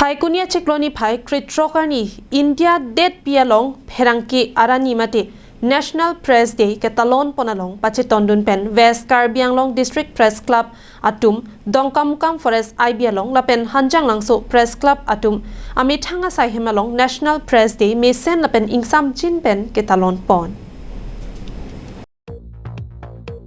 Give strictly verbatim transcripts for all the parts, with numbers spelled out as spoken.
Phaikuni achiklo niphai krethrok arni India detpi along pherangke arni mate National Press Day ketalon pon along pachetongdun pen West Karbi Anglong District Press Club atum Dongkamukam Forest I B along lapen Hanjanglangso Press Club atum amethang asaihem along National Press Day mesen lapen ingsamjin pen ketalon pon.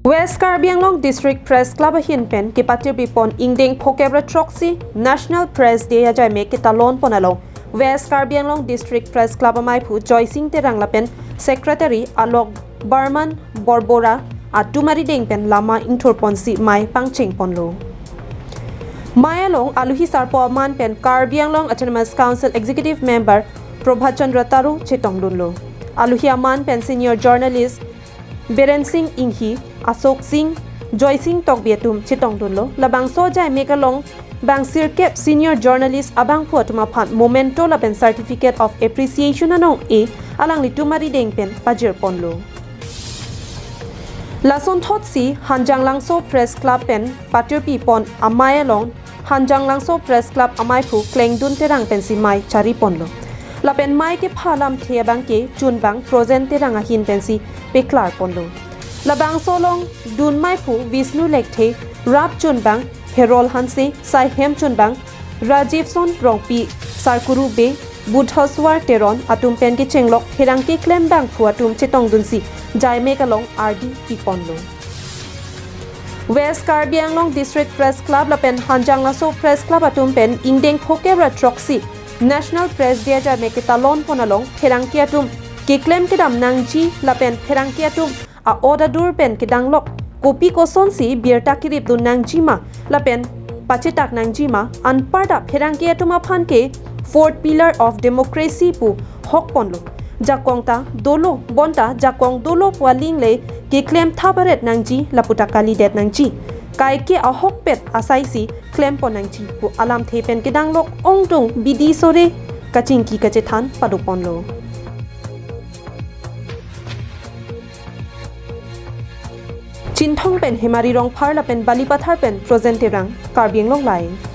West Karbi Anglong District Press Club ahin pen kepatirpi pon ingdeng phokep ra throksi National Press Day ajaime ketalon pon along West Karbi Anglong District Press Club amaiphu Joysing Terang lapen Secretary Alok Barman Borbora atum arideng pen lama ingthur ponsi mei pangcheng ponlo. Mei along aluhi sarpo aman pen Karbi Anglong Autonomous Council Executive Member Prabhat Chandra Taro chetongdunlo. Aluhi aman pen senior journalist Biren Singh Inghi, Ashok Singh, Joysing Tokbi atum chetongdunlo. Labangso ajaime along bang sirkep senior journalist abangphu atum aphan memento lapen certificate of appreciation anong-e alanglitum arideng pen pajir ponlo. Lasonthotsi Hanjanglangso Press Club pen patirpi pon amei along Hanjanglangso Press Club amaiphu Klengdun Terang pensi mei chari ponlo. Lapen mei kepha alamthe abangke chunbang Projen Terang ahin pensi peklar ponlo. Labangso along dun meiphu Vishnu Lekthe, rap chunbang Herol Hanse, saihem chunbang Rajivson Rongpi, Sarkuru Bey, Budhaswar Teron atum pen kechenglok pherangke klembangphu atum chetongdunsi jaime along ardi piponlo. West Karbi Anglong District Press Club lapen Hanjanglangso Press Club atum pen ingdeng phokep ra throksi National Press Day ajaime ketalon pon along pherangke atum keklem kedam nangji lapen pherangke atum a-ot adur pen kedanglok kopi kosonsi birta keripdun nangjima lapen pachetak nangjima anparta pherangke atum aphan ke fourth pillar of democracy pu hok ponlo. Jakong ta dolo bonta jakong dolo pu aling le keklem thabaret nangji laputa kalidet nangji. Kaike ahokpet asaisi klem pon nangji pu alamthe pen kedanglok ongdung bidi sore kachingki kachethan pado ponlo. Chinthong pen Hemari Rongphar lapen Balipathar pen Projen Terang, Karbi Anglong Live.